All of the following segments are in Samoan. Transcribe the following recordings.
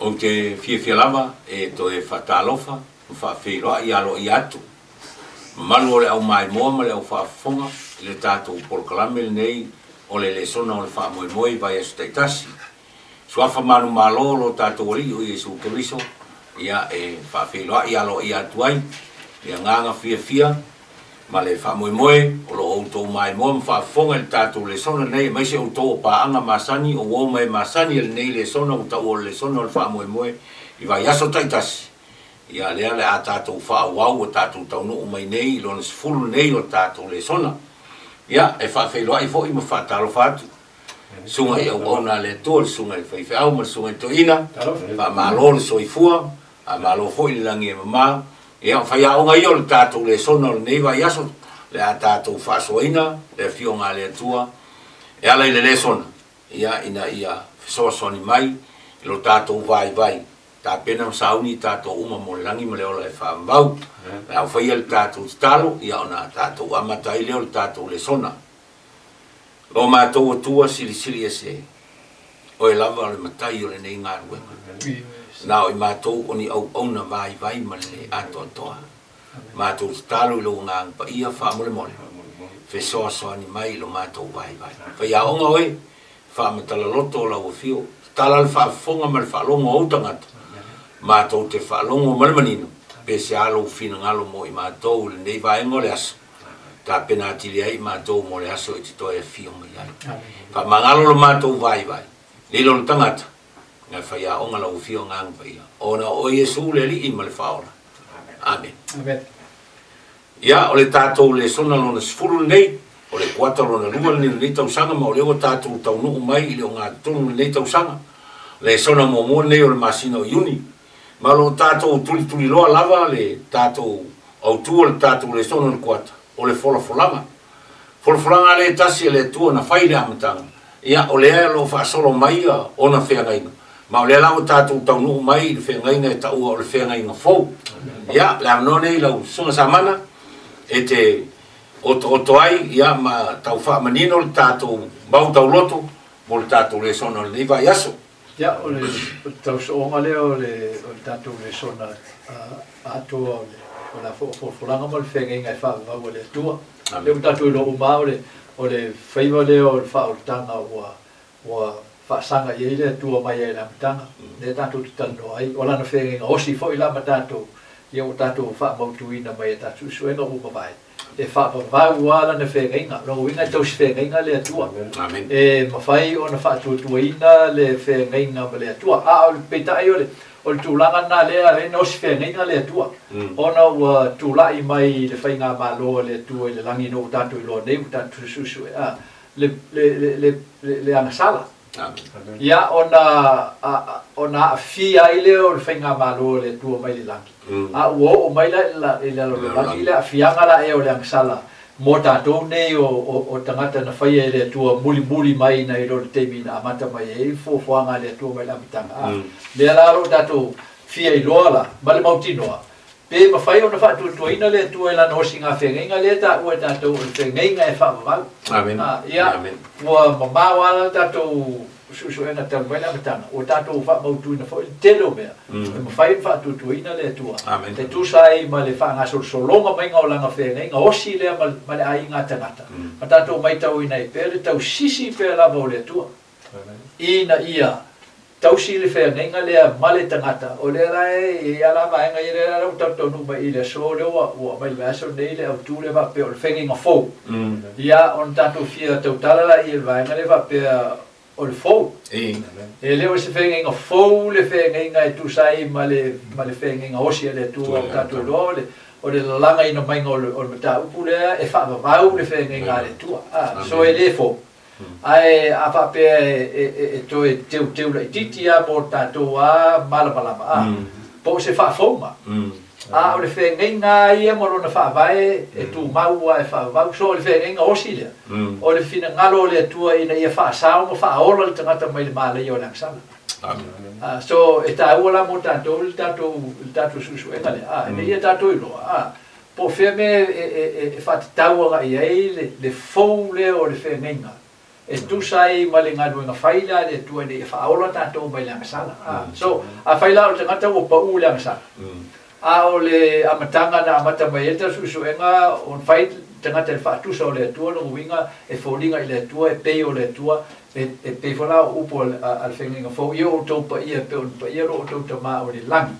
Ou te fiafia lava e toe faatalofa ma faafeiloai aloaia atu mamalu o le au maimoa ma le au faafofoga i le tatou polokalame lenei o le Lesona o le Faamoemoe i vaiaso taitasi. Suafa manumalo o lo tatou Alii o Iesu Keriso, ia e faafeiloai aloaia atu ai le agaga fiafia ma le faamoemoe o lo o outou maimoa ma faafofoga i le tatou lesona lenei aemaise outou o paaga masani, o uo ma e masani e lenei lesona ua taua o le lesona o le faamoemoe i vaiaso taitasi. Ia lea le a tatou faaauau ua tatou taunuu mai nei i lona 10 lenei o le tatou lesona. Ia e faafeiloai foi ma faatalofa atu Susuga i auauna a le Atua, le susuga i le faifeau ma le susuga i le toeaina, faamalo le soifua, faamalo foi le lagi e mama. Ia, o faiaoga ia o le tatou lesona o lenei vaiaso, le a tatou faasoaina le Afioga a le Atua e ala i le lesona, ia, ina ia fesoasoani mai i lo tatou vaivai, tapena ma sauni i tatou uma mo le lagi ma le ola e faavavau. Le a ou faia le tatou tatalo, ia ona tatou amata ai lea o le tatou lesona. Lo matou Atua Silisili Ese, Oe lava o le Matai o lenei galuega. Na o i matou o ni auauna vaivai ma le le atoatoa. Matou tatalo i Lou Agaga Paia faamolemole, fesoasoani mai i lo matou vaivai. Faiaoga Oe, faamatala loto o Lau Afio, tatala le faafofoga ma le faalogo a Ou tagata, matou te faalogo ma le manino, pe se a Lou finagalo mo i matou i lenei vaega o le aso. Tapena atili ai matou mo le aso e te toe afio mai ai. Faamagalo lo matou vaivai, lilo le tagata, ae faiaoga lau Afio Agaga Paia, ona o oe Iesu le Alii ma le Faaola. Amene. Amen. Ia, o le tatou lesona lona 10 lenei, o le kuata lona lua lenei o lenei tausaga, ma o lea ua tatou taunuu mai i le ogatotonu o lenei tausaga. Lesona muamua lenei o le masina o Iuni, ma o lo o tatou tulituliloa lava le tatou autu o le tatou lesona o le kuata, o le folafolaga. Folafolaga a le tasi a le Atua na fai i le amataga, ia, o lea o lo o faasolo mai ona feagaiga, ma o lea la ua tatou taunuu mai i le feagaiga e taua o le feagaiga fou. Ia, le avanoa lenei i lau Susuga Samana e te otooto ai, ia, ma tau faamanino le tatou mau tauloto mo le tatou lesona o lenei vaiaso. Ia, o le tausooga lea o le tatou lesona atoa o le folafolaga ma le feagaiga e faavavau a le Atua. Lea ua tatou iloa uma lava o le faiva lea o le faaolataga ua faasaga i ai le Atua mai lava i le amataga, lea tatou te talanoa ai. O Lana feagaiga osi foi la ma tatou, ia ua tatou faamautuina mai e tatou suesuega ua mavae. E faavavau lava lana feagaiga. O lona uiga e tausi feagaiga le Atua. E mafai ona faatuatuaina le feagaiga ma le Atua. A o le peitai o le, o le tulaga lena lea e ala ai ona osi feagaiga le Atua, ona ua tulai mai le faigamalo a le Atua i le lagi ina ua tatou iloa nei, ua tatou suesuesue, a, le, le, le, le, le agasala. Ia, ona, ona aafia ai lea o le faigamalo a le Atua mai le lagi. A ua oo mai la i le lalolagi le aafiaga la ea o le agasala mo tatou nei o, o, o tagata na faia e le Atua mulimuli mai nai lo le taimi na amata mai ai fuafuaga a le Atua mai le amataga. A, lea la o lo o tatou fia iloa la, ma le mautinoa, Pe mafai ona faatuatuaina le Atua i Lana osigafeagaiga lea e taua e tatou o le feagaiga e faavavau. Amen. Ia, ua mamao lava la le tatou suesuega talu mai le amataga, ua tatou faamautuina foi le tele o mea e mafai ona faatuatuaina le Atua Amen. e tusa ai ma le faagasolosologa maiga o Lana feagaiga osi lea ma le aiga tagata, ma tatou maitauina ai pea le tausisi pea lava o le Atua ina ia Tausi le feagaiga lea ma le tagata, o lea la e i ai lava la vaega ia lea la ua tatou taunuu mai i le aso lea ua aumai i le vaiaso lenei le autu lea faapea o le feagaiga fou. Ia ona tatou fia tautala laia i le vaega lea faapea o le fou. E le o se feagaiga fou le feagaiga e tusa ai ma le ma le feagaiga osi a le Atua ua tatou iloa o le o le lalagaina maiga o le o le mataupu lea e faavavau le feagaiga a le Atua. So e le fou. Ae a faapea e toe teuteu laitiiti lava mo tatou a malamalama, a, po o se faafouga. A o le feagaiga lava ia ma lona faavae e tumau lava e faavavau. So o le feagaiga osi lea, o le finagalo o le Atua ina ia faasao ma faaola le tagata mai le malaia o le agasala. A, so e taua la mo tatou le tatou, le tatou suesuega lea, a, ina ia tatou iloa, a, Po o fea mea e faatatau agai i ai le fou lea o le feagaiga E tusa ai ma le galuega fai lea a le Atua ina ia faaola tatou mai le agasala. So, afai la o le tagata ua pau i le agasala, a o le amataga na amata mai ai le tala suesuega, ona fai le tagata i le faatusa o le Atua, lona uiga e foliga i le Atua, e pei o le Atua, e pei foi la o upu a le Feagaiga Fou, Ia outou paia e pei ona paia lo outou Tama o i le lagi.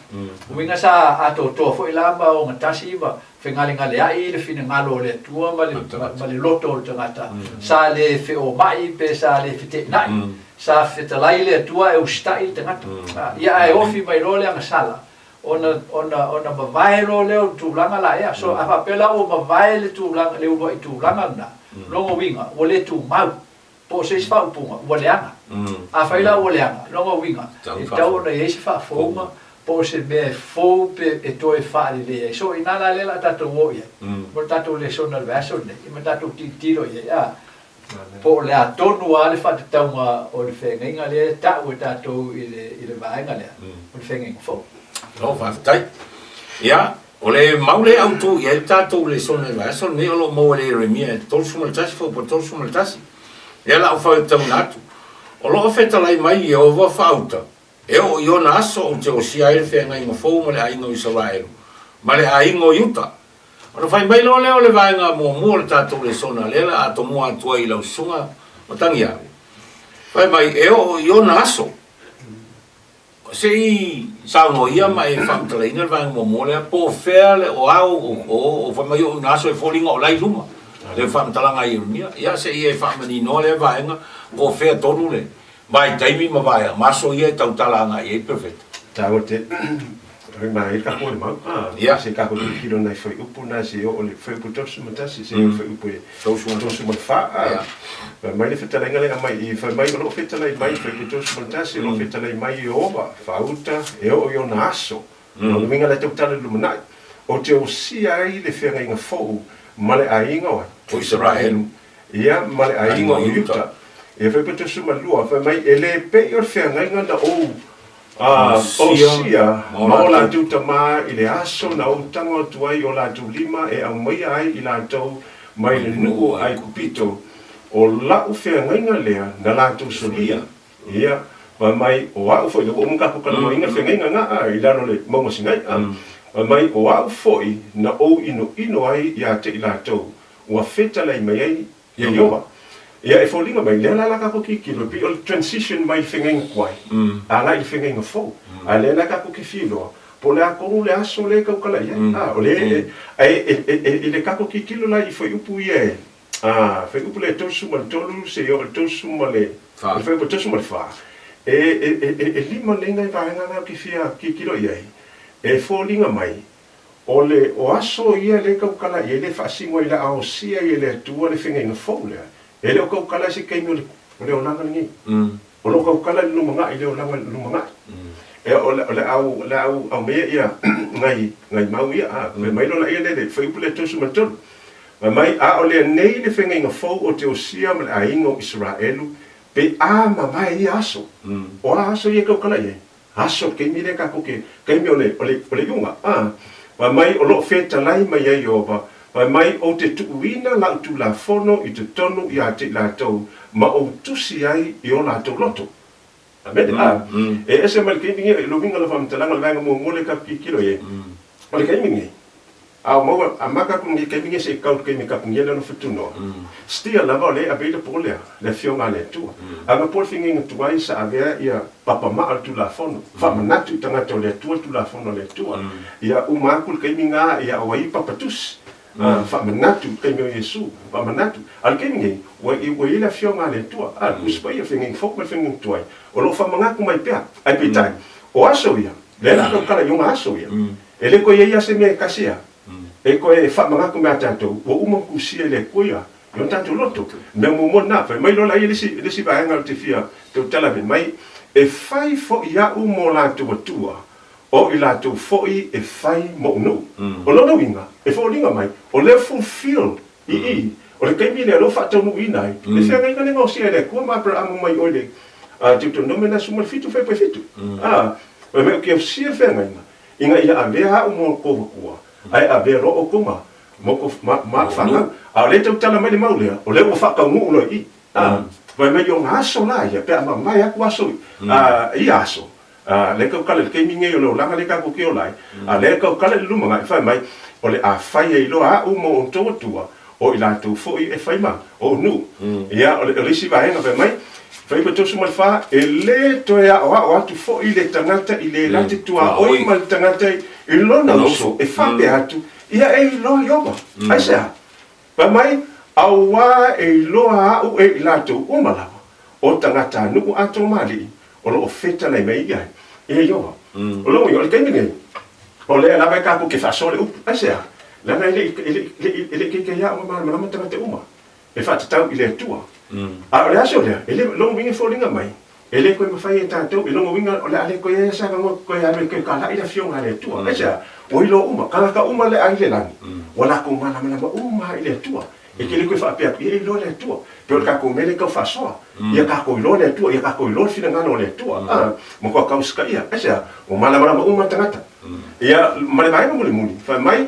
Uiga sa atoatoa foi la ma ogatasi ma fegalegaleai le finagalo o le Atua ma le, ma le loto o le tagata, sa le feomai pe sa le feteenai, sa fetalai le Atua ae usitai le tagata. Ia ae ofi mai loa le agasala, ona, ona, ona mavae loa lea o le tulaga la ea. So, a faapea la ua mavae le tulaga, le uluai tulaga lena, lona uiga, ua le tumau. Po o se isi faaupuga, ua leaga. Afai la ua leaga, lona uiga, e tatau ona i ai se faafouga po o se mea e fou pe e toe faalelei ai. So, inā la lea o le a tatou o i ai, mo le tatou lesona i le vaiaso lenei, ia ma tatou tilotilo i ai, a, po o le a tonu lava le faatatauga o le feagaiga lea e tau e tatou i le, i le vaega lea, o le feagaiga fou. Malo faafetai. Ia, O le mau lea e autu i ai le tatou lesona i le vaiaso lenei o lo o maua i le Ieremia e 31 fuaiupu 31. Lea la ou faitauina atu. O lo o fetalai mai Ieova faauta, e oo i ona aso ou te osia ai le feagaiga fou ma le aiga o Isaraelu ma le aiga o Iuta. Ona fai mai loa lea o le vaega muamua o le tatou lesona lea la a tomua atu ai i lau susuga Matagiave. Fai mai, e oo i ona aso. Se i saunoa ia ma e faamatalaina le vaega muamua lea, po o fea le o ao o fai mai oo ina aso e foliga o la i luma le faamatalaga a Ieremia. Ia se i e faamaninoa lea vaega, po o fea tonu le vaitaimi ma vaea ma aso ia e tautala agai i ai Perofeta. Taua te Oi ma e ka kore mau. Ah, Ia. se ka ko tilotilo nai fuaiupu na se oo le fuaiupu 31 se oo le fuaiupu e 34. Ah, Ia. fai mai le fetalaiga lea aumai i fai mai o lo o fetalai mai fuaiupu 31 o lo o fetalai mai Ieova faauta e oo i ona aso. Lona uiga lea tautala i le lumanai. Ou te osia ai le feagaiga fou ma le aiga o ai? O Isaraelu. Ia, ma le aiga o Iuta. Ia fuaiupu 32 fai mai e le pei o le feagaiga na ou Ā, osia ma o latou tamā i le aso na ou tago atu ai i o latou lima e aumaia ai i latou mai le nuu o Aikupito, o la'u feagaiga lea na latou solia, ia, fai mai, o a'u foi, lea ua uma tatou talanoaina le feagaiga na, ā, i lalo o le mauga Sinai, ā, fai mai, o a'u foi na ou inoino ai iā te i latou, ua fetalai mai ai Ia Iowa. Ia e foliga mai, lea la la tatou tilotilo, e pei o le transition mai le feagaiga tuai agai i le feagaiga fou. A lea la tatou te fia iloa, po o le a tonu le aso lea e tautala i ai. A, o lea e, ae e, e, e, i le tatou tilotilo la i fuaiupu ia e, a, fuaiupu lea e 33 seia oo i le 30 le fuaiupu 34, e, e, e, e, e lima nei nai vaega na ou te fia tilotilo i ai, e foliga mai, O le o aso ia le taukala i ai le faasino ai la aosia ai e le Atua le fegaiga fou lea, e le o taukala i se taimi o le o le olaga lenei. O lo o taukala i le lumanai le olaga lumanai. E o le o le au le au aumaia ia ngai ngai mau ia a fai mai loa laia le le fuaiupu lea 33. Fai mai a o lea nei le fegaiga fou o te osia ma le aiga o Isaraelu pe a mavae ia aso. O a aso ia e taukala i ai? Aso, taimi lea tatou te, taimi o le, o le, o le iuga, a. Fai mai o lo o fetalai mai ai Ieova, fai mai ou te tuuina lau Tulafono i totonu ia te i latou, ma ou tusi ai i o latou loto. Amene, a. E ese mai le taimi nei, i le uiga o le faamatalaga o le vaega muamua lea tatou tilotilo i ai, o le taimi nei, A o maua amata atu lenei taimi nei se i tau i le taimi tapunia lea ona fetunoa. Stia lava o lea e ave ai le po lea, le Afioga a le Atua. Ana po le figaiga tuai sa avea ia papa maa o le Tulafono, faamanatu i tagata o le Atua le Tulafono a le Atua. Ia uma atu le taimi na ia o ai papa tusi, faamanatu i le taimi o Iesu, faamanatu. A o le taimi nei, ua i ua i ai le Afioga a le Atua, a, le Tusi Paia, figaiga fou ma le figaiga tuai, o lo o faamanatu mai pea. Ae peitai, o aso ia, Lea la tautala i ona aso ia. E le toe i ai lava se mea e tasi a e toe faamanatu mai a tatou, ua uma ona tusia e le Atua ia i ona tatou loto. Mea muamua lena, fai mai loa laia le isi, le isi vaega ou te fia tautala mai mai, e fai foi au mo latou atua, o i latou foi e fai moʻu nuu. O lona uiga, e foliga mai, o lea fulfill i i, o le taimi lea o lea ua faataunuuina ai le feagaiga lea na osia e le Atua ma Aperaamu mai oi le Deuteronome 17 fuaiupu 7. A, fai mai ou te ausia le feagaiga, ina ia avea au mo tou atua, ae avea loa outou ma, ma, ma, ma fanau. A o lea e tautala mai le mau lea, o lea ua faataunuu loa i i. A, Fai mai i ona aso la ia, pe a mamae atu aso ia aso, lea e tautala i le taimi nei o le olaga lea tatou te ola ai, a lea e tautala i le lumanai, fai mai, o le a fai ai loa a'u ma outou atua, o i latou foi e fai ma ou nuu. Ia, o le isi vaega, fai mai, Fuaiupu 34, E lē toe aoao atu foi le tagata i le na te tuaoi ma le tagata i lona uso e faapea atu, Ia e iloa Ieova. Aisea? Fai mai, Auā e iloa a'u e i latou uma lava, o tagatanuu atoa ma alii, o lo o fetalai mai i ai e Ieova. O lona uiga, o le taimi nei, o lea lava e tatou te faasoa le upu. Aisea? Leaga e le i e le i taitaiaʻo ma malamalama tagata uma e faatatau i le Atua. A o le aso lea, e le, lona uiga e foliga mai, e le toe mafai e tatou, i lona uiga o le a le toe i ai se avanoa e toe alu e toe talai le Afioga a le Atua. Aisea? Ua iloa uma, tagata uma le ai i le lagi, ua latou malamalama uma lava i le Atua. E te le toe faapea atu, ia e iloa le Atua. E pei o le tatou mea lea e tau faasoa, ia tatou iloa le Atua, ia tatou iloa le finagalo o le Atua, a, matua tau usitaia. Aisea? Ua malamalama uma tagata. Ia, ma le vaega mulimuli, fai mai,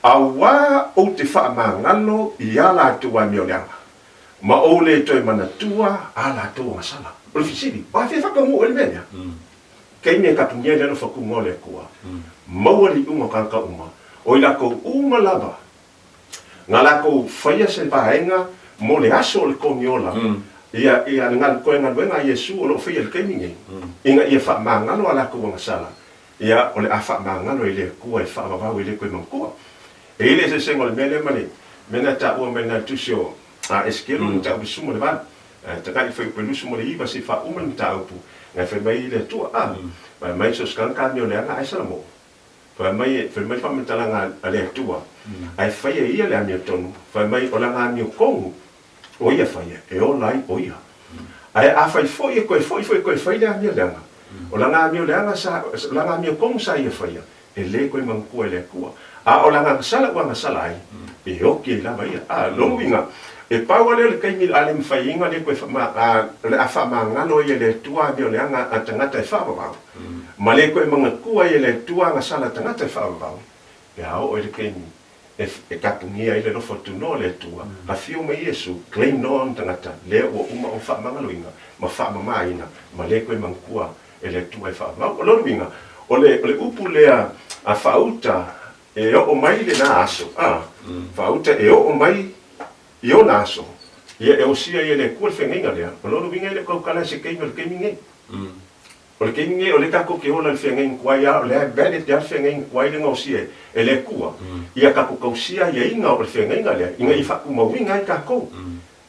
Auā ou te faamagalo i ā latou amio leaga, ma ou le toe manatua ā latou agasala. O le fesili, o afea e whakaū ai le mea lea? Taimi e kapungia ai le alofa tuga o le Atua, maua le iuga o tagata uma, o i latou uma lava nga latou faia se vaega mo le aso o le koniola, ia, ia le toe galuega a Iesu o lo o faia i le taimi nei, ina ia faamagalo a latou agasala, Ia, o le a faamagalo i le Atua e faavavau e le toe manatua. E i ai le eseesega o le mea lea ma le mea na taua mai i le tusi o Esekielo le mataupu 18, tagai i le fuaiupu e 29 seia faauma le mataupu, na e fai mai ai le Atua, a, fai mai so o se tagata amio leaga ae salamo. Fai mai, fai mai le faamatalaga a le Atua, ae fai e ia le amiotonu, fai mai o lana amiotonu o ia faia, e ola ai o ia. Ae afai foi e toe foi foi e toe fai le amio leaga, o lana amio leaga sa, o lana amio tonu sa ia faia, e le toe manatua e le Atua. A o lana agasala ua agasala ai, e oki ai lava ia. A, lona uiga, e pau lava lea o le taimi o le a le mafaiina le toe faama, a, o le a faamagalo ai e le Atua amio leaga a tagata e faavavau, ma le toe manatua ai e le Atua agasala a tagata e faavavau, pe a oo i le taimi e tapunia ai le alofa tunoa o le Atua, afio mai Iesu, claim noa ona tagata, lea ua uma ona faamagaloina ma faamamaina ma le toe manatua e le Atua e faavavau. O lona uiga, o le, o le upu lea a faauta e oo mai lena aso, a, faauta e oo mai i ona aso, ia e osia ai e le Atua le feagaiga lea. O lona uiga e le o tautala i se taimi o le taimi nei. O le taimi nei o lea tatou te ola i le feagaiga tuai a o lea e valid lava le feagaiga tuai lea na osia e le Atua ia tatou tausia aiaiga o le feagaiga lea ina ia faatumauina ai tatou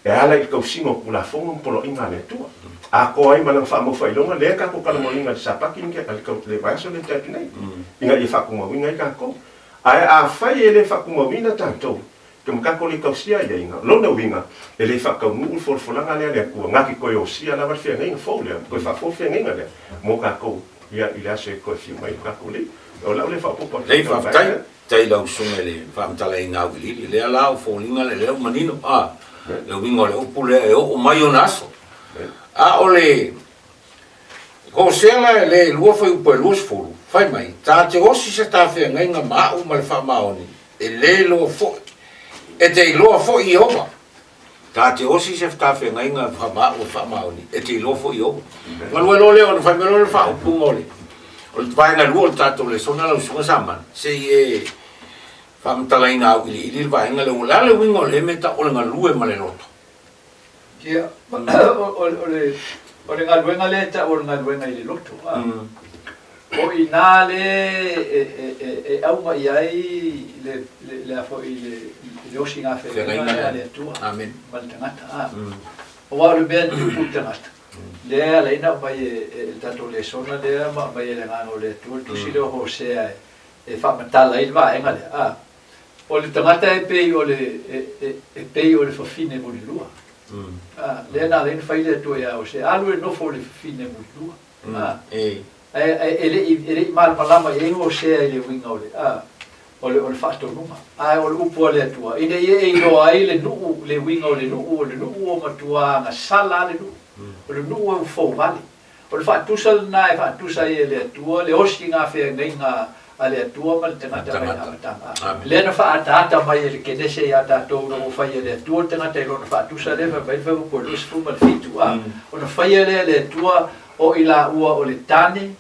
e ala i le tausiga o Tulafono ma Poloaiga a le Atua. Atoa ai ma lana faamaufaailoga lea tatou talanoaina i le Sapati le vaiaso lea na tea atu nei ina ia faatumauina ai tatou. Ae afai e le faatumauina tatou Ke ma tatou le tausia aiaiga. O lona uiga, e le faataunuu le folafolaga lea a le Atua, na te toe osia lava le feagaiga fou lea, toe faafou le feagaiga lea mo tatou, ia, i le aso e toe afio mai ai lo tatou Alii. O lau lea faaopoopo atu i lau vaega. Faafetai, faafetai i lau susuga i le faamatalaina auiliili. Lea la o foliga lea, lea ua manino, a, le uiga o le upu lea e oo mai ona aso. A o le Hosea la e le lua fuaiupu e 20, fai mai, Ta te osi se tafeagaiga ma a'u ma le faamaoni, e le iloa foi, e te iloa foi Ieova. Ta te osi se tafeagaiga ma a'u ma le faamaoni, e te iloa foi Ieova. Galue loa lea ona fai mai loa le faaupuga o le o le vaega lua o le tatou lesona lau Susuga Samana, se i e faamatalaina auiliili le vaega lea, o le a le uiga o lea mea e tau o le galue ma le loto? Ia, o le galuega lea e tau o le galuega i le loto, a. O i ina lea e auga i ai le a foi le osiga feagaiga lea a le Atua ma le tagata, a. Aua o le mea e tupu i le tagata, lea e ala ai ona aumai e le tatou lesona lea ma aumai e le Agaga o le Atua le tusi lea o Hosea e faamatala ai le vaega lea, a. O le tagata e pei o le, e pei o le fafine mulilua. A, lea na ala ai ona fai le Atua ia Hosea, alu e nofo i le fafine mulilua. A, ae e le i, e le i malamalama i ai Hosea i le uiga o le, a, o le, o le faatonuga. Ae o le upu a le Atua, ina ia e iloa ai le nuu, le uiga o le nuu, o le nuu ua matua agasala lava le nuu. O le nuu e ua fouvale. O le faatusa lena e faatusa ai e le Atua le osiga feagaiga a le Atua ma le tagata mai le amataga. Lea na faaataata mai e le Kenese iā tatou ina ua faia e le Atua le tagata i lona faatusa lea fai mai le Fuaiupu e 27, a, ona faia lea e le Atua o i laua o le tane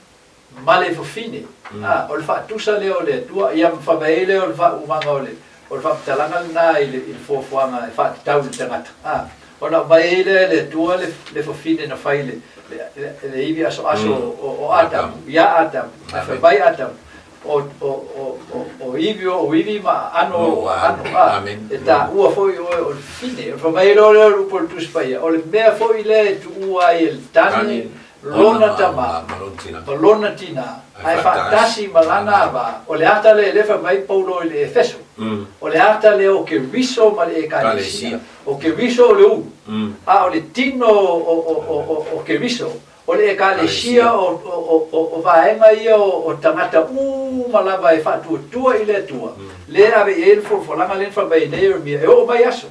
ma le fafine, a, o le faatusa lea o le Atua, ia ma fai mai ai lea o le faaumaga o le O le faamatalaga lena i le fuafuaga e faatatau i le tagata. A, ona aumai ai lea e le Atua le fafine na fai i le ivi asoaso o Atamu, iā Atamu, ae fai mai Atamu, O ivi o ou ivi ma aano o ou aano, a, e taua foi oe o le fafine. Ona fai mai ai loa lea o le upu a le Tusi Paia, o le mea foi lea e tuua ai e le tane lona tama ma lona tinā, ae faatasi ma lana ava, o le ata lea e le fai mai Paulo i le Efeso, o le ata lea o Keriso ma le Ekalesia. O Keriso o le ulu, a o le tino o Keriso, o le Ekalesia o vaega ia o tagata uma lava e faatuatua i le Atua, lea e ave i ai le folafolaga lea na fai mai ai nei Ieremia, e oo mai aso.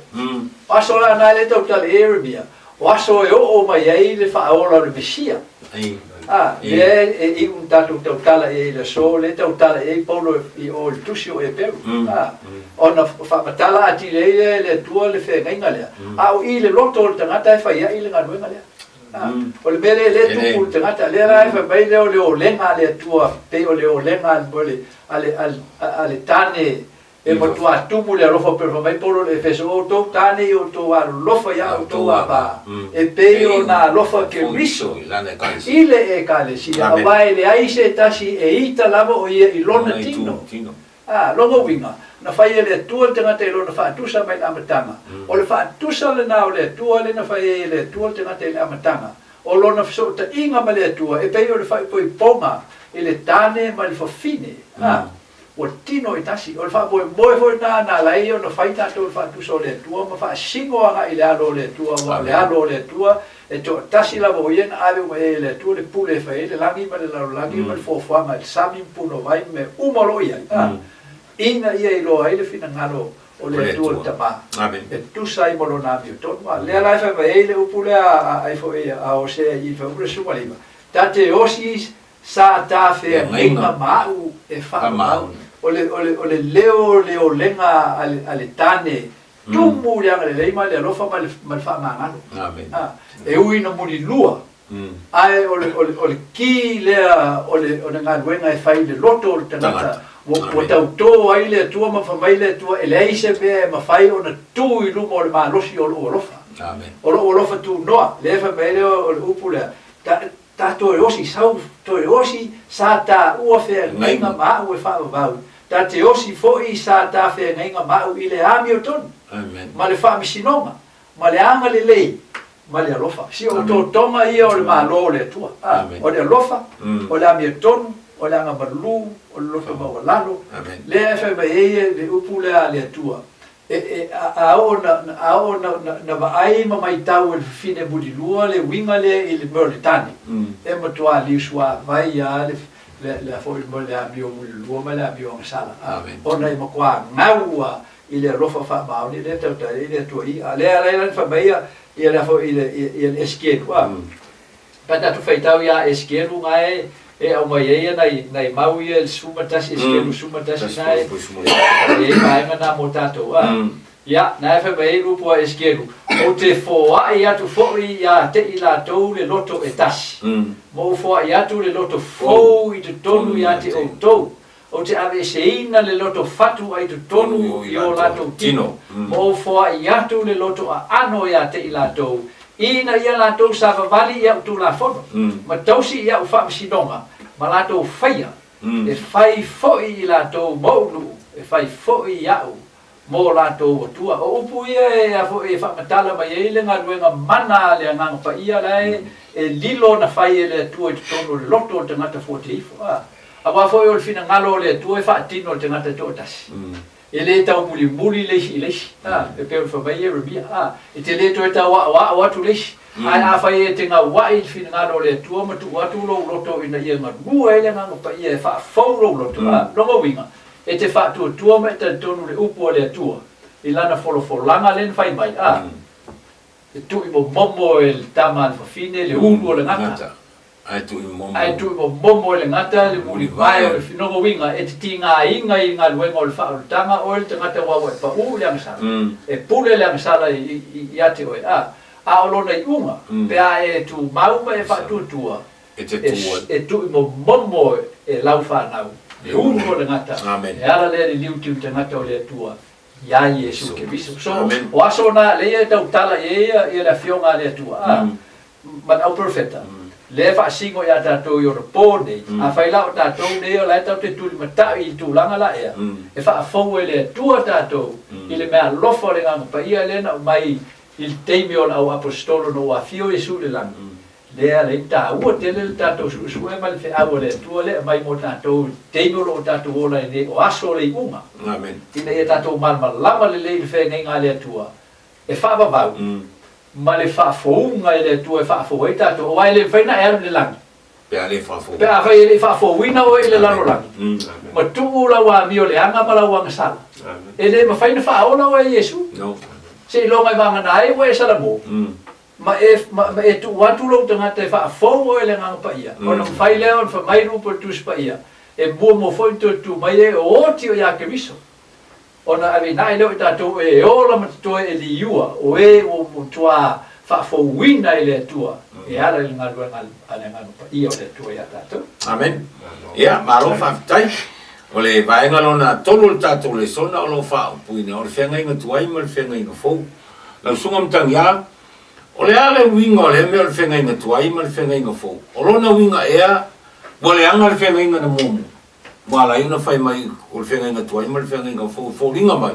O aso la na e le tautala i ai Ieremia, O aso e oo mai ai le faaola o le Mesia. A, lea e iu na tatou tautala i ai i le aso, lea e tautala i ai Paulo i o i le tusi o Eperu. A, ona faamatala atili ai lea e le Atua le feagaiga lea. A o i le loto o le tagata e fai ai le galuega lea. A, o le mea lea lea e tupu i le tagata, lea la e fai mai lea o le olega a le Atua, pei o le olega a le, a le, a le tane E matuā tumu le alofa pei ona fai mai Paulo i le Efeso, O outou tāne i outou alolofa iā outou ava, e pei ona alofa Keriso i le Ekalesia, auā e leai se tasi e ita lava o ia i lona tino. Ā, lona uiga, na fai e le Atua le tagata i lona faatusa mai le amataga. O le faatusa lena o le Atua lea na fai ai e le Atua le tagata i le amataga, o lona fesootaiga ma le Atua e pei o le faaipoipoga i le tāne ma le fafine. Ā. Ua tino e tasi. O le faamoemoe foi lena na ala ai ona fai tatou i le faatusa o le Atua ma faasino agai i le alo o le Atua, aua o le alo o le Atua e toatasi lava o ia na ave uma i ai e le Atua le pule e fai ai le lagi ma le lalolagi ma le fuafuaga i le sami ma punouai ma mea uma o lo o i ai, a, ina ia iloa ai le finagalo o le Atua le Tama, e tusa ai ma Lona amiotonu. A lea la e fai mai ai le upu lea a ai foi a Hosea i le fuaiupu 19, Ta te osi Sa ta feagaiga ma a'u e faamau. O le, o le, o le leo o le olega a le, a le tane tumu i le agalelei ma le alofa ma le, ma le faamagalo. A, e ui ina mulilua, ae o le, o le, o le ki lea o le, o le galuega e fai i le loto o le tagata, ua, ua tautō ai le Atua ma fai mai le Atua, e leai se mea e mafai ona tu i luma o le malosi o lou alofa. O lou alofa tunoa, lea e fai mai ai lea o le upu lea, ta, Ta toe osi sau toe osi sa ta ua feagaiga ma a'u e faavavau, ta te osi fo'i sa ta feagaiga ma a'u i le amiotonu, ma le faamasinoga, ma le agalelei, ma le alofa. Si o totoga ia o le Malo o le Atua, a, o le alofa, o le amiotonu, o le agamalu, o le loto maualalo, lea e fai mai ai le upu lea a le Atua, E, e, a, a oo na, a oo na, na, na vaai ma maitau e le fafine mulilua le uiga lea i le mea o le tane, e matuā liusuavai lava le, le, le a foi le mea o le amio mulilua ma le amio agasala, a, ona e matuā gau lava i le alofa faamaoni lea e tautai ai le Atua i, a lea la na fai mai ia, ia le a foi i le, ia le Esekielu, a. Pe a tatou faitau ia Esekielu na e e aumai ai nai nai mau ia i le 11, Esekielu 11 na e e i ai vaega na mo tatou a. Ia, na e fai mai ai upu a Esekielu, Ou te foai atu foi ia te i latou le loto e tasi, ma ou foai atu le loto fou i totonu ia te outou, Ou te aveeseina le loto fatu ai totonu i o latou tino, ma ou foai atu le loto aano ia te i latou, ina ia latou savavali i a'u tulafono, ma tausi i a'u faamasinoga, ma latou faia, e fai foi i latou ma ou nuu, e fai foi i a'u mo latou Atua. O upu ia e a foi e faamatala mai ai le galuega mana a le Agaga Paia la e e lilo ona fai e le Atua i totonu o le loto o le tagata fuateifo. A, aua foi o le finagalo o le Atua e faatino e le tagata e toatasi. E le taumulimuli le isi i le isi. A, e pei ona fai mai Ieremia, a, e te le toe tauaoao atu le isi. Ae afai e te gaua'i i le finagalo o le Atua ma tuu atu lou loto ina ia galue ai le Agaga Paia e faafou lou loto, a, lona uiga, E te faatuatua ma e talitonu le upu a le Atua i lana folafolaga lea na fai mai, a, E tu'i momomo e le tama a le fafine le ulu o le gata. Ae tuuimomo. Ae tuuimomomo e le gata le mulivae o le finogouiga e te tigaina i galuega o le faaolataga oe le tagata aua ua e paū i le agasala, e pule le agasala ia te oe, a, a o lona iuga, pe a e tumau ma e faatuatua, e tuuimomomo e lau fanau, le ulu o le gata, e ala lea i le liuti o le tagata o le Atua iā Iesu Keriso. So, o aso na lea e tautala i ai ia le Afioga a le Atua, a, ma le auperofeta, lea e faasino iā tatou i ona pō nei, afai la o tatou nei o la e tatou te tulimatai i le tulaga la ea, e faafou e le Atua tatou i le meaalofa o le Agaga Paia lea na aumai i le taimi o le au aposetolo ina ua afio Iesu i le lagi, lea la e taua tele le tatou suesue ma le feau a le Atua lea e aumai mo tatou i le taimi o lo o tatou ola ai nei, o aso o le iuga, ina ia tatou malamalama lelei i le feagaiga a le Atua e faavavau ma le faafouga e le Atua e faafou ai tatou, aua e le mafai ona e alu i le lagi Pe a le faafouina. Pe afai e le i faafouina oe i le lalolagi, ma tuu lau amio leaga ma lau agasala, e le mafai ona faaola oe e Iesu. Seiloga e vagana ai ua e salamo, ma e, ma, ma e tuu atu lou tagata e faafou oe i le Agaga Paia, ona mafai lea ona fai mai le upu a le Tusi Paia, e muamua foi ona toe tu mai e oti o ia Keriso. Ona aveinae lea o i tatou e ola ma totoe e liua, o e ua matua faafouina e le Atua e ala i le galuega a le Agaga Paia o le Atua ia tatou. Amen. Ia, malo faafetai. O le vaega lona tolu o le tatou lesona o lo o faaupuina, o le feagaiga tuai ma le feagaiga fou. Lau Susuga Matagiā, o le a le uiga o lea mea o le feagaiga tuai ma le feagaiga fou? O lona uiga ea, ua leaga le feagaiga na muamua? Ua ala ai ona fai mai o le feagaiga tuai ma le feagaiga fou e foliga mai,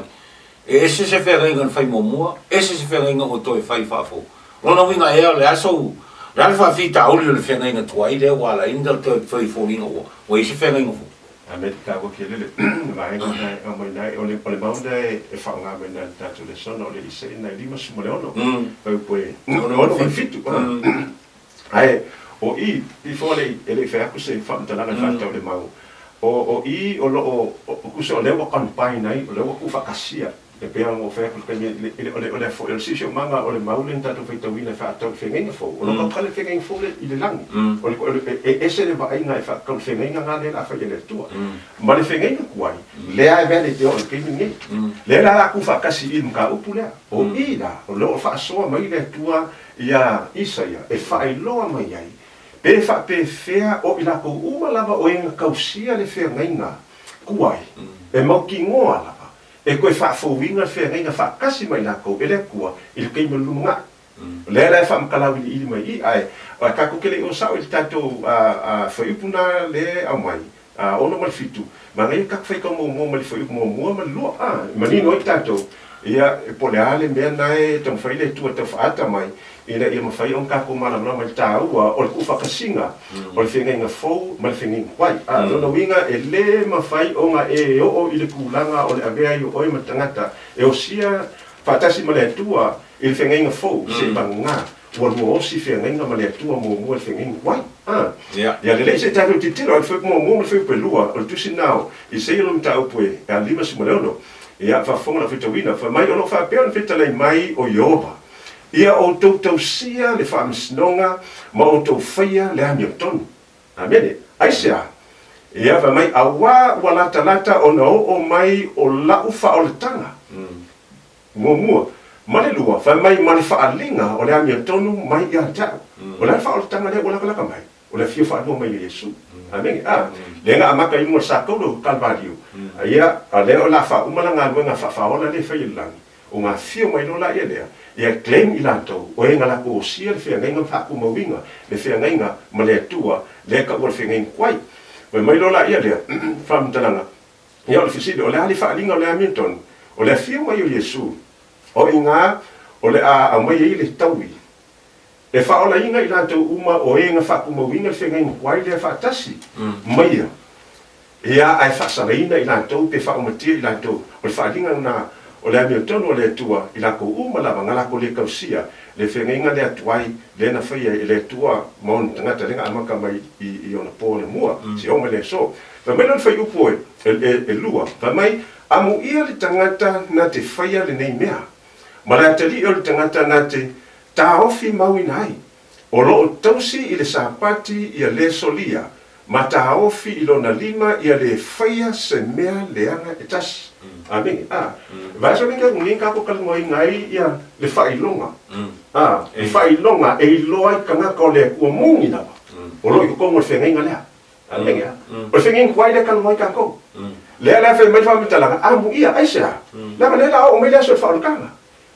e ese se feagaiga na fai muamua, ese se feagaiga ua toe fai faafou. O lona uiga ea, o le a sou, o le a le faafitauli o le feagaiga tuai lea ua ala ai ona toe fai foliga ua i ai se feagaiga fou? A me te taua kele le vaega na e aumai nei, o le, o le mau na e faaaoga mai na i le tatou lesona o le Isaia na e 56, fuaiupu e 6 ma le 7. Ae o i, before le e le i fai atu se faamatalaga i le faatatau i le mau, o o i o lo o, o tusa o lea ua combine ai, o lea ua tuufaatasia, e pei ona ou fai atu i le taimi i le, o le, o le foi o le siosiomaga o le mau lea na tatou faitauina e faatatau i le feagaiga fou, o lo o tautala le feagaiga fou lea i le lagi. O le, o le, e ese le vaaiga e faatatau i le feagaiga lena lea o le a fai e le Atua. Ma le feagaiga tuai, lea e valid e oo i le taimi lenei. Lea la o le a tuufaatasi i le mataupu lea. O i la, o lo o faasoa mai le Atua iā Isaia e faailoa mai ai pe faapefea o i latou uma lava o e na tausia le feagaiga tuai e mautinoa lava e toe faafouina le feagaiga faatasi ma i latou e le Atua i le taimi o le lumanai. O lea la e faamatala auiliili mai i i, ae tatou te le i oo sao i le tatou fuaiupu na lea e aumai, 6 ma le 7, manaia le tatou faitau muamua mai le fuaiupu muamua ma le lua, a, e manino ai tatou, ia, po o le a le mea lena e taumafai le Atua e tau faaata mai, ina ia mafai ona tatou malamalama i le taua o le tuufaatasiga o le feagaiga fou ma le feagaiga tuai. A, o lona uiga, e le mafai ona e oo i le tulaga o le avea ai o oe ma le tagata e osia faatasi ma le Atua i le feagaiga fou, seivagana Ua lua osi feagaiga ma le Atua muamua i le feagaiga tuai. A. Ia lelei se i tatou tilotilo i le fuaiupu muamua ma le fuaiupu e lua o le tusi lena o Isaia lona mataupu e 56. Ia, faafofoga lau faitauina, fai mai, O lo o faapea ona fetalai mai o Ieova, Ia outou tausia le faamasinoga ma outou faia le amiotonu. Amene. Aisea? Ia, fai mai, Auā ua latalata ona oo mai o lau faaolataga. Muamua, ma le lua, fai mai ma le faaaliga o le amiotonu mai ia te au. O le a le faaolataga lea ua lakalaka mai? O le afio faalua mai o Iesu. Amene. A, lea na amata i luga o le sakaulo o Kalvaliu. Ia, a lea o le a faauma la galuega faafaaola lea e fai e le lagi, o ga afio mai loa laia lea, ia claim i latou, o e na latou osia le feagaiga ma faatumauina le feagaiga ma le Atua, lea e taua le feagaiga tuai. Fai mai loa laia lea, faamatalaga, Ia, o le fesili, o le a le faaaliga o le amiotonu? O le afio mai o Iesu, o i ina o le a aumai ai le taui, e faaolaina i latou uma o e na faatumauina le feagaiga tuai lea faatasi ma ia, ia, ae faasalaina i latou pe faaumatia i latou. O le faaaliga lena o le amiotonu a le Atua i latou uma lava na latou le tausia le feagaiga lea tuai lea na faia e le Atua ma ona tagata lea na amata mai i ona po anamua, seia oo mai le aso. Fai mai lona fuaiupu e lua, fai mai, Amuia le tagata na te faia lenei mea, ma le atalii o le tagata na te taofi mauina ai. O lo o tausi i le Sapati ia le solia, ma taofi i lona lima ia le faia se mea leaga e tasi. Amene. A. Vaiaso nei ka nei kako kalanoaina ai ia le faailoga. A. Le faailoga e iloa ai tagata o le Atua moni lava. O lo o i totonu o le feagaiga lea. Amene. A. O le feagaiga tuai lea e kalanoa ai tatou. Lea la e fai mai le faamatalaga, amuia, aisea? Leaga lea la a oo mai le aso o le faaolataga.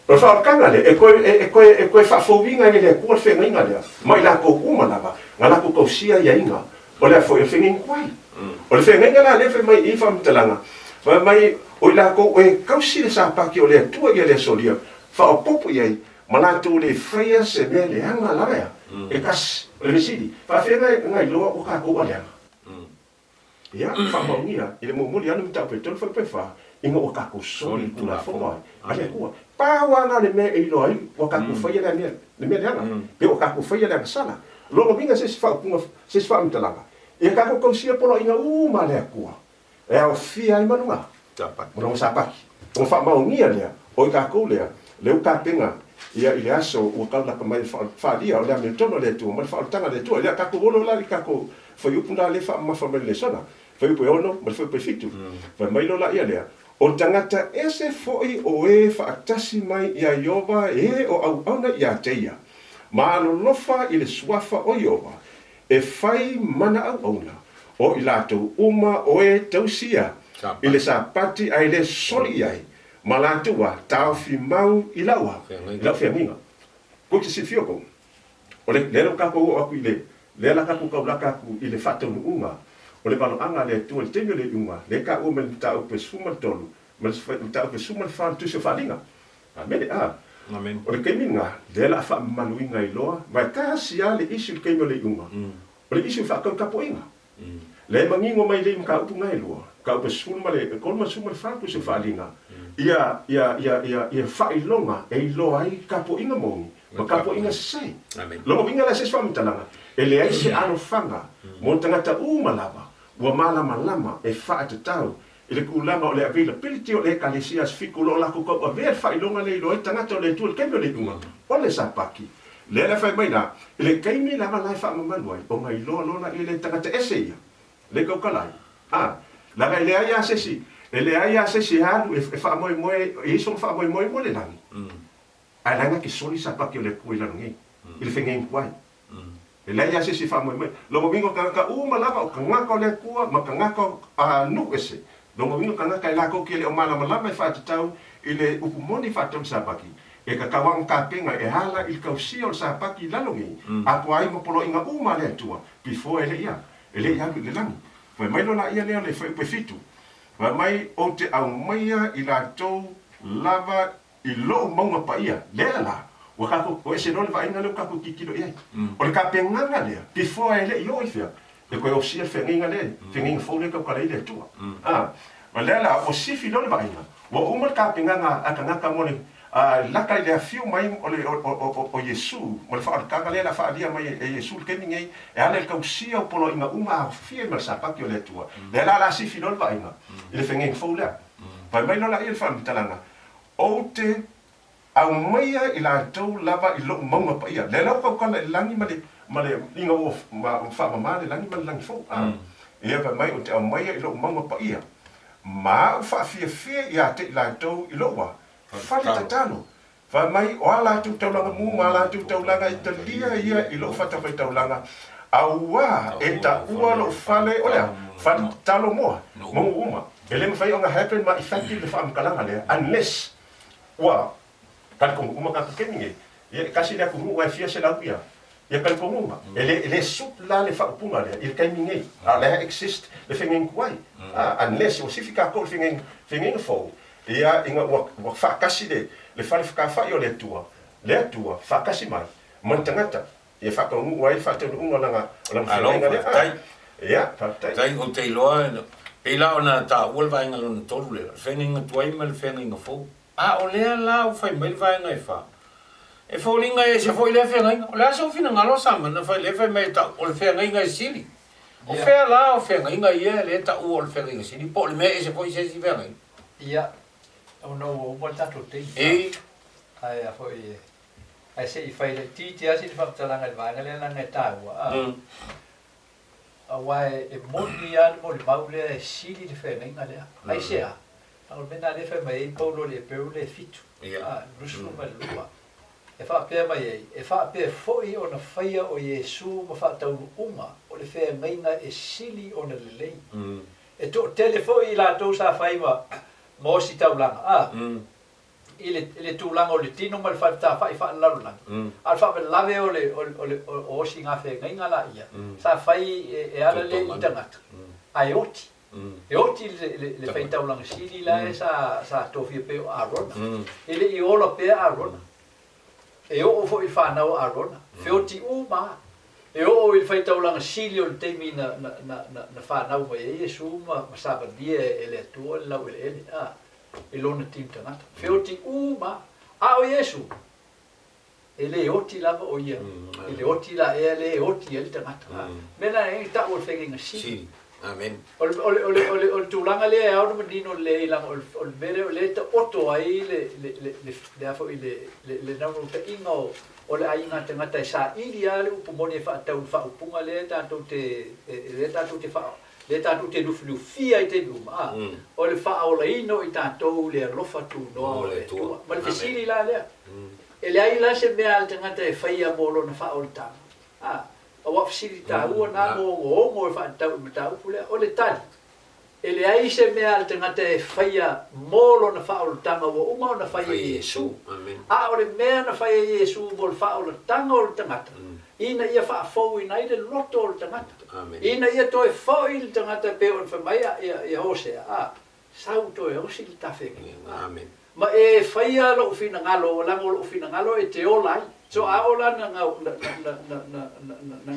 O le faaolataga lea, e toe, e toe, e toe faafouina ai e le Atua le feagaiga lea, ma i latou uma lava, na latou tausia aiaiga o le a foi o le feagaiga tuai. O le feagaiga la lea e fai mai i i faamatalaga, fai mai, o i latou e tausi le Sapati o le Atua ia le solia, faaopoopo i ai, ma latou le faia se mea leaga lava ea, e tasi. O le fesili, faafeagai na iloa ua tatou a leaga? Ia, faamaonia i le momoli anu mataupu e tolu fai fa, ina ua tatou soli le Tulafono a le Atua. Pau lava lena o le mea e iloa ai ua tatou faia le mea, le mea leaga, pe ua tatou faia le agasala. Lona uiga se isi faaupuga, se isi faamatalaga, ia tatou tausia poloaiga uma a le Atua e aofia ai ma luga, ma lona Sapati. Ona faamaonia lea, o i tatou lea, lea ua tapena ia i le aso ua tau lata mai e faalia o le amiotonu a le Atua ma le faaolataga a le Atua. Ia tatou olo la i tatou fuaiupu na lea e faamamafa mai i le lesona, fuaiupu e 6 ma le fuaiupu e 7. Fai mai loa laia lea, O tagata ese foi o e faatasi mai iā Ieova e o auauna iā te ia, ma alolofa i le suafa o Ieova, e fai mana auauna, o i latou uma o e tausia i le Sapati ae le soli i ai, ma latou a taofi mau i lau a, i lau feagaiga. Kou te silafia kou, o le, lea la ua tatou oo atu i le, lea la tatou taulaka atu i le faataunuuga o le valoaga a le Atua i le taimi o le iuga, lea e taua mai le mataupu e 13 ma le mataupu e 14 o le Tusi o Faaaliga. Amene. A. Amene. O le taimi lena, lea la a faamamaluina ai loa, ma e tasi lava le isi i le taimi o le iuga, o le isi o le faatau tapuaiga. Lea e manino mai lei mataupu na e lua, mataupu e 13 ma le 14 Tusi o Faaaliga, ia, ia, ia, ia, ia faailoga e iloa ai tapuaiga moni ma tapuaiga sese. Lona uiga la se isi faamatalaga, e leai se alofaga mo tagata uma lava ua malamalama e faatatau i le tulaga o le availability o le Ekalesia Aso Fitu o lo o latou tauavea le faailoga lea iloa ai tagata o le Atua i le taimi o le iuga o le Sapati. Lea la e fai mai la, i le taimi lava la e faamamalu ai, ona iloa loa laia le tagata ese ia, le tautala ai. A, leaga e leai lava se isi, e leai lava se isi e alu e faamoemoe, e i ai sona faamoemoe mo le lagi, ae la e na te soli Sapati o le Atua i lalo nei, i le fegainikuai. E leai lava se isi e faamoemoe. Lona uiga o tagata uma lava, o tagata o le Atua ma tagata o nuu ese. Lona uiga o tagata e latou te le o malamalama e faatatau i le upu moni faatatau i le Sapati, e tatau lava ona tapena e ala i le tausia o le Sapati i lalo nei, atoa ai ma poloaiga uma a le Atua, before e le i a, e le i alu i le lagi. Fai mai loa laia lea o le fuaiupu e fitu, fai mai, Ou te aumaia i latou lava I lou mauga paia, lea la, ua tatou, ua ese loa le vaaiga lea ua tatou tilotilo i ai. O le tapenaga lea, before e le i oo i fea, e toe osia le feagaiga lea, feagaiga fou lea e tautala ai le Atua. A, o lea la, ua sifi loa le vaaiga, ua uma le tapenaga a tagata mo le, a, lata i le afio mai o le, o, o, o, o Iesu, ma le faaolataga lea o le a faaalia mai e Iesu i le taimi lenei, e ala i le tausia o poloaiga uma a aofia ai ma le Sapati o le Atua. Lea la o le a sifi loa le vaaiga i le feagaiga fou lea. Fai mai loa laia i le faamatalaga, Ou te aumaia i latou lava i lou mauga paia. Lea la ua tautala i le lagi ma le, ma le, ina ua faamama le lagi ma le lagi fou. A. Ia fai mai, Ou te aumaia i lou mauga paia, ma au faafiafia ia te i latou i lou a, fale tatalo. Fai mai, o a latou taulaga mu ma a latou taulaga e talia ia i lou fatafaitaulaga, auā e taua lou fale, o le a? Fale tatalo moa, manu uma. E le mafai ona happen ma effective le faamatalaga lea unless ua talitonu uma tagata taimi nei. Ia e tasi le atunuu ae fia selau ia ia talitonuga. E le e le suit la le faaupuga lea i le taimi nei. A o lea exist le feagaiga tuai. Unless ua sifi tatou i le feagaiga feagaiga fou ia ina ua ua faatasi le le fale fekafai o le Atua, le Atua faatasi mai ma le tagata ia faataunuu ai le faataunuuga o lana o lana Malo, feagaiga lea. faafetai. Ia, faafetai. Faafetai, ou te iloa, pei la ona taua le vaega lona tolu lea, o le feagaiga tuai ma le feagaiga fou. A o lea la ua fai mai le vaega e fa, e foliga e ese foi lea feagaiga. O le a sou finagalo Samana fai lea fai mai e tau o le feagaiga e sili. O fea la o feagaiga ia lea e taua o le feagaiga sili po o le mea e ese foi i se isi feagaiga? Ia, ona ua uma le tatou taimi. Ii. Ae a foi e. Ae se i fai laitiiti lava sina faamatalaga i le vaega lea leaga e taua, a. Aua e moni lava le molimau lea e sili le feagaiga lea. Aisea? Leaga o le mea lena lea e fai mai ai Paulo i le Eperu lea e 7, a, 22. E faapea mai ai, E faapea foi ona faia o Iesu ma faataunuuga o le feagaiga e sili ona lelei. E toatele foi i latou sa fai ma ma ositaulaga, a, i le, i le tulaga o le tino ma le faletafai faalelalolagi, a o le faalavelave o le, o le, o le, o osigafeagaiga laia, sa fai e, e ala lea i tagata, ae oti. E oti le, le, le faitaulaga sili la e sa, sa tofia pei o Arona. E le i ola pea Arona. E oo foi i le fanau a Arona, feoti uma lava. E oo i le faitaulaga sili o le taimi na, na, na, na, na fanau mai ai Iesu ma, ma savalia e le Atua le laueleele, a, i lona tino tagata. Feoti uma lava. A o Iesu, e le oti lava o ia i le oti la ea lea e oti ai le tagata. A, mea lena e tau o le feagaiga sili. Sili. Amen. O le, o le, o le, o le, o le tulaga lea e ao ona manino lelei leaga o le, o le mea lea o lea e taoto ai le, le, le, le, le a foi le, le, le naunautaiga o, o le aiga tagata e saili lava le upu moni e faatatau i le faaupuga lea tatou te, lea tatou te faa, lea tatou te lufilufia ai i taimi uma, a, o le faaolaina o i tatou i le alofa tunoa o le Atua. Ma le fesili la lea, e leai la se mea a le tagata e faia mo lona faaolataga, a, Aua fesili taua na mo ogoogo e faatatau i le mataupu lea. O le tali, e leai se mea a le tagata e faia mo lona faaolataga ua uma ona fai e Iesu. A o le mea na fai e Iesu mo le faaolataga o le tagata, ina ia faafouina ai le loto o le tagata, ina ia toe foi le tagata e pei ona fai mai ia Hosea, a, Sau toe osi le tafeagaiga. Ma e faia lou finagalo, leaga o lou finagalo e te ola ai. So a ola na na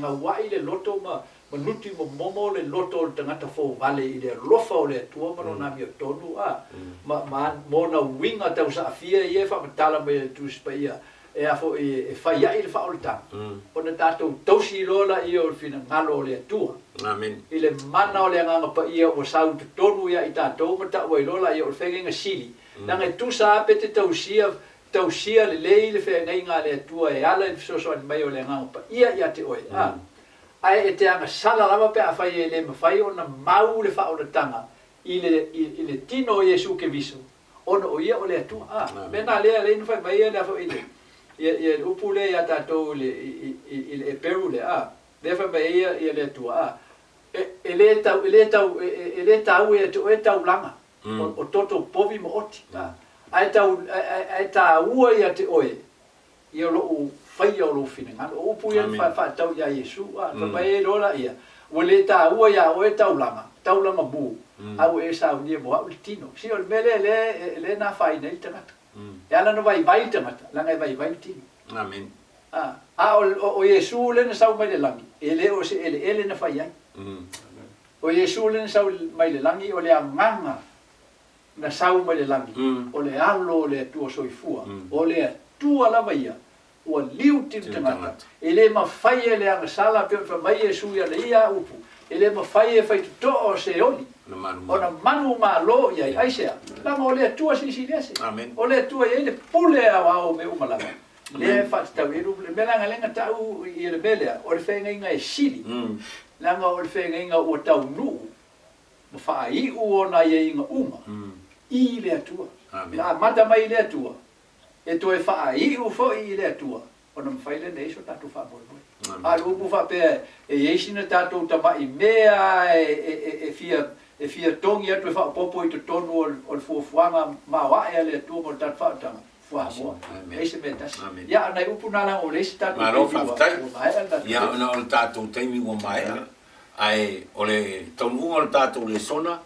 gauai le loto ma nuti momomo le loto o le tagata fovale i le alofa o le Atua ma lona amiotonu, a, ma ma ona uiga tausaafia ia e faamatala mai e le Tusi Paia e a foi e fai ai le faaolataga, ona tatou tausi loa laia o le finagalo o le Atua. Amen. I le mana o le Agaga Paia ua sau i totonu ia i tatou ma tau ai loa laia o le feagaiga sili, leaga e tusa lava pe te tausia, tausia lelei le feagaiga a le Atua e ala i le fesoasoani mai o le Agaga Paia ia te oe, a, ae e te agasala lava pe afai e le mafai ona mau le faaolataga i le, i le tino o Iesu Keriso, ona o ia o le Atua. A, mea na lea lea na fai mai ai lea foi le, ia, ia le upu lea ia tatou i le, i, i, i le Eperu lea, a, lea fai mai ai ia, ia le Atua, a, e, e le tau, e le tau, e, e, e le taua ia te oe taulaga, o, o toto povi ma oti, a, ae tau, ae, ae, ae taua ia te oe, ia lou faia o lou finagalo. O upu ia na faatatau ia Iesu, a, fai mai ai loa laia, Ua le taua iā oe taulaga, taulaga mu, a ua e saunia mo au le tino. See, o le mea lea lea, lea na afaina ai le tagata. E ala ona vaivai le tagata, leaga e vaivai le tino. Amen. A, a o, o, o Iesu lea na sau mai le lagi, e le o se eleele na fai ai. O Iesu lea na sau mai le lagi, o le agaga na sau mai le lagi, o le Alo o le Atua Soifua, o le Atua lava ia, ua liu tino tagata, e le mafai e le agasala, pei ona fai mai Iesu i ana ia upu, e le mafai e faitotoo se oli, ona manumalo i ai. Aisea? Leaga o le Atua Silisili Ese. O le Atua e i ai le pule aoao o mea uma lava, lea e faatatau i ai le upu lea. O le mea leaga lea na tau i le mea lea, o le feagaiga e sili, leaga o le feagaiga ua taunuu ma faaiu ona aiaiga uma i le Atua. Na amata mai i le Atua, e toe faaiu foi i le Atua, ona mafai lea ona i ai so tatou faamoemoe. A o le upu faapea e i ai sina tatou tamai mea e fia togi atu e faaopoopo i totonu o le fuafuaga maoae a le Atua mo le tatou faaolataga, fuamoa, leai se mea e tasi. Ia, o nai upu na leaga ua leai se tatou taimi ua maea le tatou taimi. Ia, ona o le tatou taimi ua maea. Ae o le taunuuga o le tatou lesona,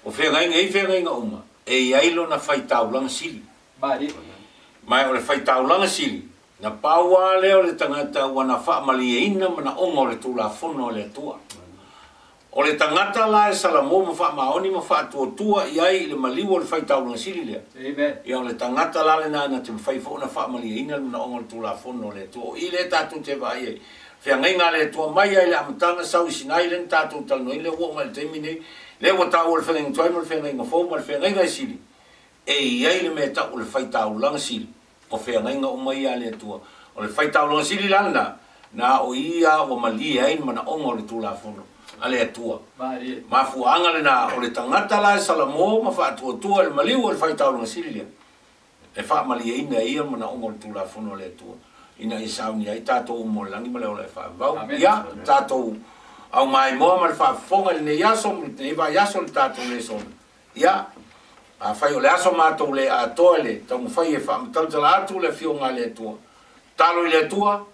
o feagaiga, e i ai feagaiga uma, e i ai lona faitaulaga sili. Ma o le faitaulaga sili, na pau lava lea o le tagata ua na faamalieina manaoga o le Tulafono a le Atua. O le tagata la e salamo ma faamaoni ma faatuatua i ai i le maliu o le faitaulaga sili lea, ia o le tagata la lena na te mafai foi ona faamalieina le manaoga o le Tulafono a le Atua. O i lea tatou te vaai ai, Feagaiga a le Atua mai ai le amataga sau i Sinai lea na tatou talanoaina lea ua oo mai i le taimi nei, lea ua taua le feagaiga tuai ma le feagaiga fou ma le feagaiga e sili, e i ai le mea e tau o le faitaulaga sili o feagaiga uma ia a le Atua. O le faitaulaga sili la lena, na o ia ua malie ai le manaoga o le Tulafono a le Atua. Mafuaaga lena o le tagata la e salamo ma faatuatua i le maliu o le faitaulaga sili lea, e faamalieina e ia le manaoga o le Tulafono a le Atua, ina ia saunia ai tatou uma o le lagi ma le ola e faavavau. Ia, tatou aumaimoa ma le faafofoga i lenei aso ma lenei vaiaso i le tatou lesona. Ia, afai o le aso matou le atoa i le taumafai e faamatalatala atu le Afioga a le Atua, tatalo i le Atua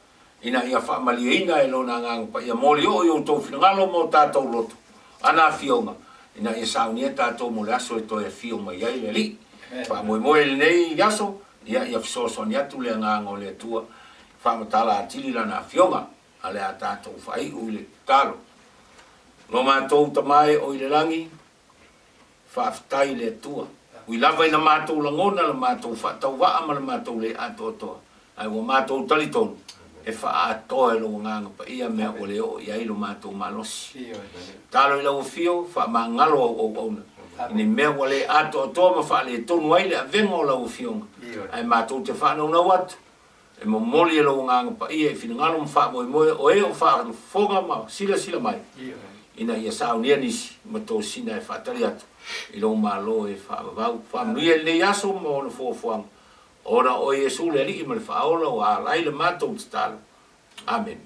ina ia faamalieina e Lona Agaga Paia molioo i outou finagalo ma o tatou loto ana Afioga, ina ia saunia tatou mo le aso e toe afio mai ai le Alii. Faamoemoe i lenei aso, ia, ia fesoasoani atu le Agaga o le Atua e faamatala atili Lana Afioga, a le a tatou faaiu i le tatalo. Lo matou Tama e o i le lagi, Faafetai i le Atua. Ui lava ina matou lagona le matou faatauvaa ma le matou le atoatoa, ae ua matou talitonu e faaatoa e Lou Agaga Paia mea ua le oo i ai lo matou malosi. Tatalo i Lau Afio, faamagalo Au auauna i ni mea ua le atoatoa ma faaletonu ai le avega o Lau Afioga, ae matou te faanaunau atu e momoli e Lou Agaga Paia i finagalo ma faamoemoe o e o faafofoga ma silasila mai, ina ia saunia nisi ma tosina e faatali atu i Lou Malo e faavavau. Faamanuia i lenei aso ma ona fuafuaga, ona o Iesu le Alii ma le Faaola ua ala ai le matou tatalo. Amene.